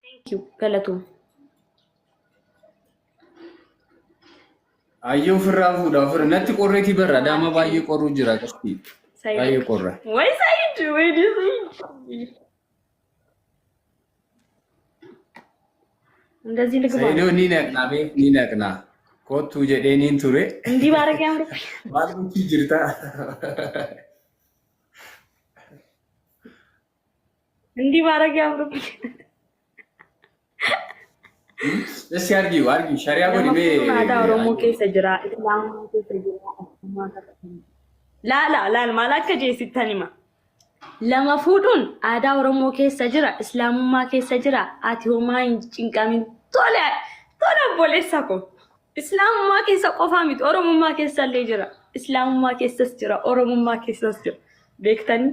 Thank you. Galatoom. Ayyee ofirraa fuudha ofirra natti qorreetii barra adaama baay'ee qorruu jira qasti baay'ee Said. qorra. Way Said, way Said. እንደዚህ ልግባ Saidoo ni naqnaa mee ni naqnaa kottuu jedhee niin ture. እንዲህ ባረግ ያምርብኝ። Maal gochuu jirta? እንዲህ ባረግ ያምርብኝ። Essi argiu argiu shariyaa godhi Lama mee fuudhuun aadaa Oromoo ayyuu. keessa jira, Islaamummaa keessa jira. Akkuma kadhatan. Laala laal maal akka jeesittan hima. Lama fuudhuun aadaa Oromoo keessa jira, Islaamummaa keessa jira. Ati homaa hin cinqamin. Tole tole obboleessa koo. Islaamummaa keessa qofaa miti Oromummaa keessa illee jira. Islaamummaa keessas jira, Oromummaa keessas jira. Beektanii?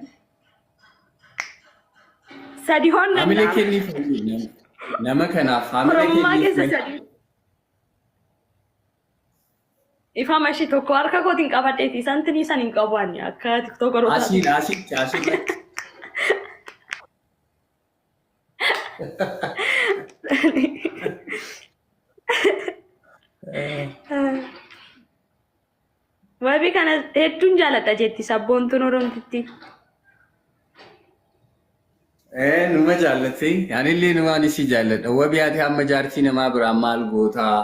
Sadi hoon Haamilee danda'ama. kenniif ayyuu nama kanaaf haamilee Oromummaa kenniif keessa mee. sadi. Ifama ishee tokko harka kootiin qabadheeti. Isaan tinii san hin qabu ani akka tiktookaroota. Asiin asitti asirratti. Wabii kana hedduun jaaladha jetti sabboontuun Oromtitti. Ee numa jaallatte anillee numaan isii jaalladha. Wabii ati hamma jaartii namaa biraa maal gootaa?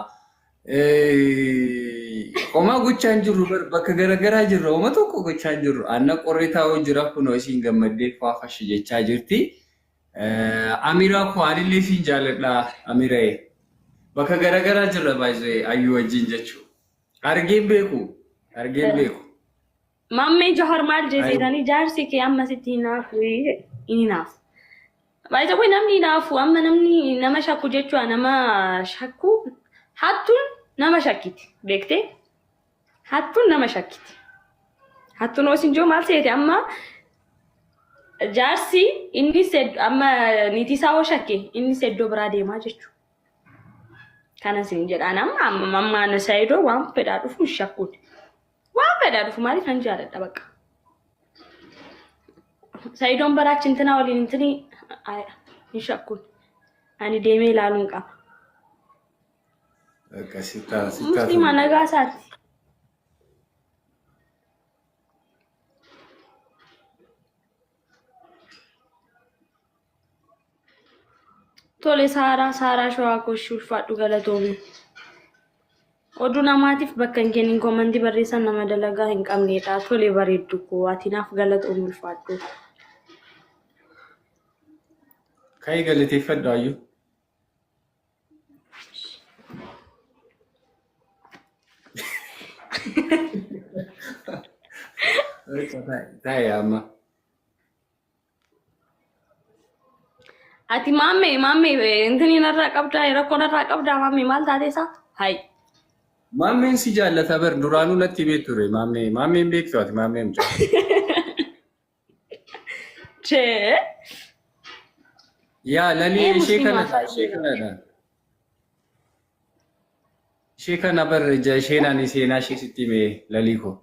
Homaa gochaa hin jirru bar bakka garagaraa jirra homa tokko gochaa hin jirru. Anna qorree taa'uu jira kunoo isiin gammaddee faafashi jechaa jirti. Amiraa koo anillee isiin jaalladha Amiree. Bakka garagaraa jirra baay'ee ayyuu wajjin jechuu. Argeen beeku argeen beeku. Maammee Johar maal jeeseetanii jaarsi kee amma sitti hinaafu hin hinaafu. Baay'ee namni hinaafu amma namni nama shakku jechuudha nama shakku hattuun nama shakkiti beektee hattuun nama shakkiti. Hattuun osoo hin jiru maal seete amma jaarsi inni amma niitii isaa hoo shakke innis iddoo biraa deemaa jechuudha. Kana isin jedhaan amma amma amma ana Saayidoo waan fedhaa dhufu hin shakkuun. Waan fedhaa dhufu maaliif nan jaaladha bakka. Saayidoon baraachi intinaa waliin intinii hin shakkuun. Ani deemee ilaaluun qaba. Bakka sittaa sittaa Musliima tolu. nagaa isaati. Tole Saaraa Saaraa Shawaa koo ulfaadhu galatoomi. Oduu namaatiif bakka hin kennin koomantii barreessan nama dalagaa hin qabnedha. Tole bareeddu koo ati naaf galatoomi ulfaadhu. Ka'ii galateeffadhu ayyuu. Taa'e amma. Ati maammee maammee intini narraa qabdaa rakkoo narraa qabdaa maammee maal taate isaa? Hayi. Maammeen si jaallata bar duraanuu natti himee ture maammee maammeen beektu ati maammee mucaa. Chee. Yaa lalii Ee ishee musliimaa kanadha ishee kanadha. Ishee kana bar ija isheen ani seenaa ishee sitti hime lalii koo.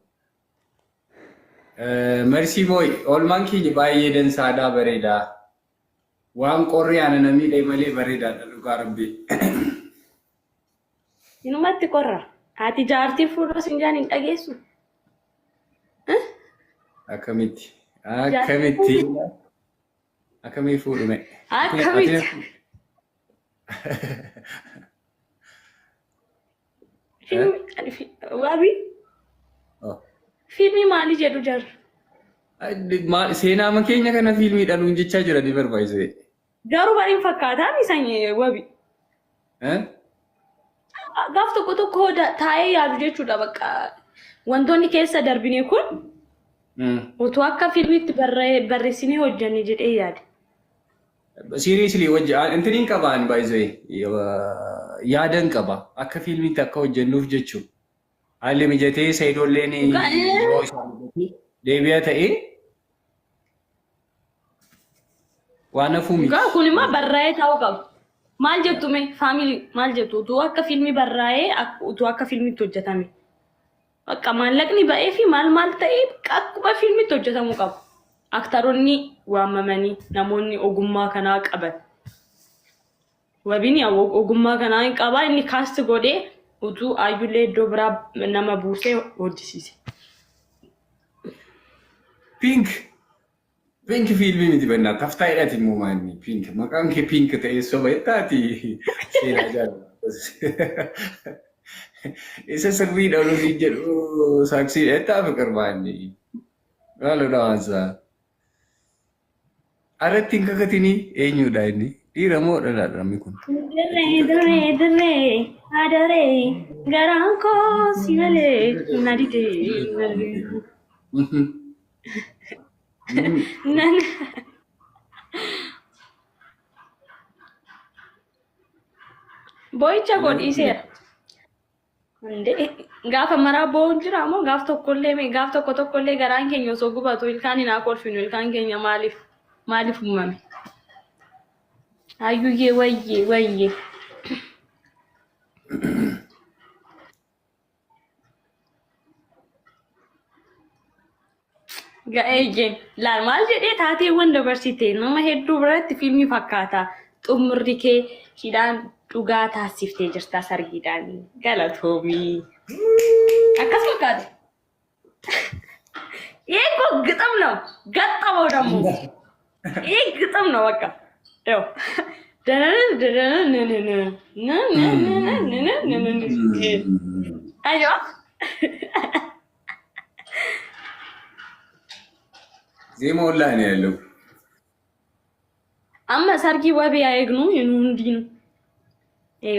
Mersii booy oolmaan keenya baay'ee dansaadhaa bareedaa. Waan qorri ana na miidhe malee bareedaadha dhugaa rabbii. Inumatti qorra. Ati jaartii fuudhoo sin jaan hin dhageessu. Akkamitti? Jaartii Akkamitti? fuudhu. Akkamii fuudhume? Ati Akkamitti? Fiilmi waabii fiilmii maalii jedhu jarri? Seenaa keenya kana fiilmii dhaluun jechaa jira ni barbaachise. Garuu bariin fakkaataa mi wabii. Gaaf tokko tokko taa'ee yaadu jechuudha bakka wantoonni keessa darbine kun utuu akka fiilmiitti barreessinee hojjenne jedhee yaade. Seriously wajji intiniin qaba ani by the way yaadan qaba akka fiilmiitti akka hojjennuuf jechuudha. Haalli mijatee Sayidoolleen yeroo isaa mijatee deebi'a ta'ee waan hafuu miti. Dhugaa kun immoo barraa'ee taa'uu qaba. Maal jettu mee faamilii maal jettu utuu akka fiilmii barraa'ee utuu akka fiilmiitti hojjetame. Bakka maallaqni ba'ee fi maal maal ta'ee bakka akkuma fiilmiitti hojjetamuu qaba. Aktaroonni waamamanii namoonni ogummaa kanaa qaban. Wabiin ogummaa kanaa hin qabaa inni cast godhee utuu Ayyullee iddoo biraa nama buusee hojjisiise. Pink Pink fiilmii miti bannaa taftaa hidhati immoo maanni pink maqaan kee pink ta'ee soba jettaati seenaa jaalladha. Isa sirriidha oluu siin jedhu saaksiidha jettaa fiqir maanni. Maalodha waan isaa. Aratti hin kakatinii eenyudha inni? Dhiira moo dhalaadha namni kun? Dirree dirree dirree adaree garaan koo si malee na didee. Nan boo'icha koo dhiiseera. Hundee gaafa maraa boo'uun jira moo gaaf tokkollee mee gaaf tokko tokkollee garaan keenya osoo gubatu ilkaan hin haa kolfinu ilkaan keenya maaliif maaliif uumame? Hayyuyyee wayyee wayyee. Ga'eeyye laal maal jedhee taateewwan dabarsite nama hedduu biratti fiilmii fakkaata. Xumurri kee hidhaan dhugaa taasiftee jirta sargiidhaan galatoomii. Akkas fakkaata. Eegoo ግጥም ነው ገጠመው ደግሞ ይህ ግጥም ነው በቃ ያው አይዋ ዜማውን ላይ ነው ያለው። amma sargii wabii haa eegnu nu hundinuu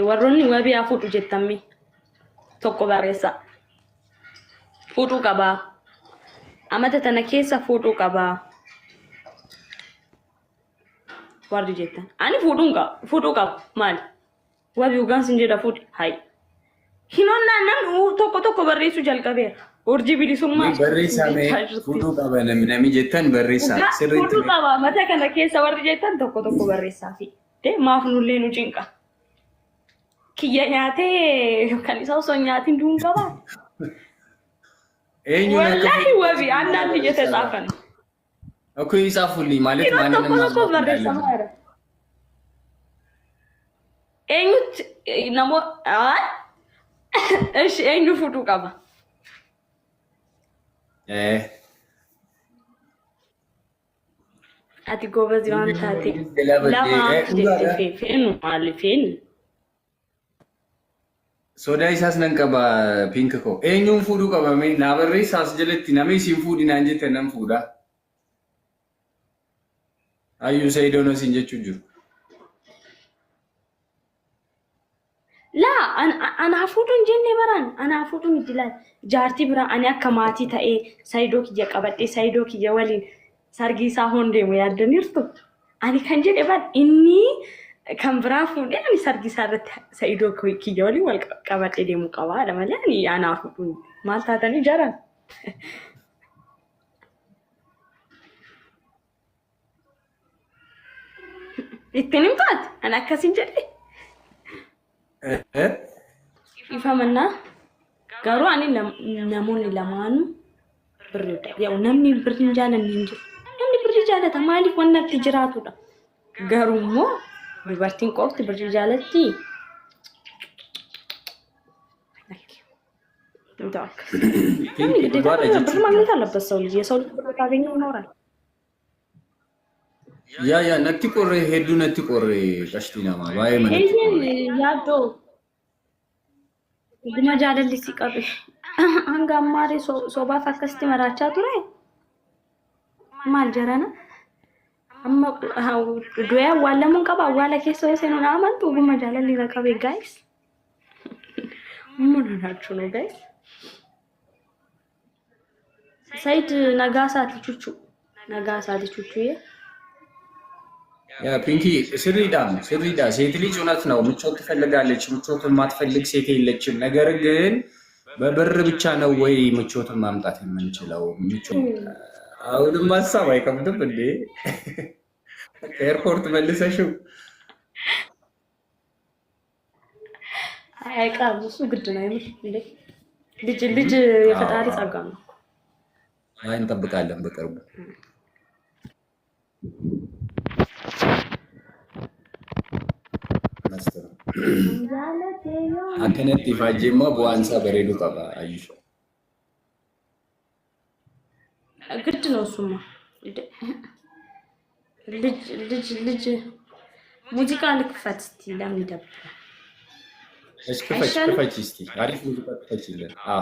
warroonni wabii haa fuudhu jettamme tokko barreessa fuudhuu qabaa amata tana keessa fuudhuu qabaa warri jettan ani fuudhuun qaba fuudhuu qaba maali wabii dhugaan sin jedha fuudhi hayi hinoonnaan namni tokko tokko barreessuu jalqabeera urjii bilisummaa Barreessaa mee fuudhuu qaba namni jettan barreessaa sirriitti. Fuudhuu qaba mata kana keessa warri jettan tokko tokko barreessaa fi maaf nullee nu cinqa. Kiyya nyaatee kan isa osoo hin nyaatin duun qabaa. Eenyuun akka Wallaahi wabii አንዳንድ እየተጻፈ ነው። እኮ ይጻፉልኝ ማለት Yeroo ማንንም tokko tokko ማግባት barreeffama እንዳለብን jira. Eenyutti namo እሺ eenyu fuudhuu qaba? Ati goobazii waan taate lama jette feenu maali feenu? Sodaa isaas nan qaba pink koo. Eenyuun fuudhuu qaba mee naa barreessaas jalatti namni isin fuudhi naan jette nan fuudha. Hayyuu Sayidoon isin jechuun jiru. Laa anaa fuudhuun jenne baraan anaa fuudhuun miti laal jaartii biraa ani akka maatii ta'ee Sayidoo kiyya qabadhee Sayidoo kiyya waliin sargii isaa hoon deemu yaaddaniirtu. Ani kan jedhe bar inni kan biraa fuudhee ani sargii isaa irratti Sayidoo kiyya waliin wal qabadhee deemuu qabaadha malee ani anaa fuudhuun maal taatanii jaran. Ittiin himtaati ani akkasin jedhe. Ifamannaa garuu ani namoonni lamaanuu birriidha. Yaa namni birrii hin jaalanne hin jiru. Namni birrii jaalata maaliif wanna itti jiraatudha. Garuu immoo dubartiin qofti birrii jaalatti. Namni ግዴታ ብር ማግኘት አለበት ሰው ልጅ የሰው ልጅ ብር ካገኘ ይኖራል። Yaa yaa natti qorree hedduu natti qorree qashtii namaa baay'ee natti qorree. Yaaddoo dhuguma jaalalli si qabe hanga ammaaree sobaaf akkasitti maraachaa ture maal jarana amma du'ee awwaalamuun qaba awwaala keessa yoo seenuun amantu dhuguma jaalalli na qabe guys ምን ሆናችሁ ነው guys? ሰይድ ነጋሳቲ ቹቹ ነጋሳቲ ቹቹዬ ያ ፒንኪ sirriidha sirriidha። ሴት ልጅ እውነት ነው ምቾት ትፈልጋለች። ምቾት የማትፈልግ ሴት የለችም። ነገር ግን በብር ብቻ ነው ወይ ምቾትን ማምጣት የምንችለው? ምቾት አሁንም ሀሳብ አይከብድም እንዴ? ከኤርፖርት መልሰሽው አይቀርም። እሱ ግድ ነው የምር እንዴ ልጅ ልጅ የፈጣሪ ጸጋ ነው። አይ እንጠብቃለን በቅርቡ። Akkas tura. Akkanatti ifaajjii immoo bu'aan isaa bareeduu qaba Ayyusha. ግድ ነው እሱማ። ልጅ ልጅ ልጅ ሙዚቃ ልክፈት እስቲ። ለምን ይደብራል? እሺ ክፈች። አይሻልም? ክፈች እስቲ፣ አሪፍ ሙዚቃ ክፈችልን። አዎ።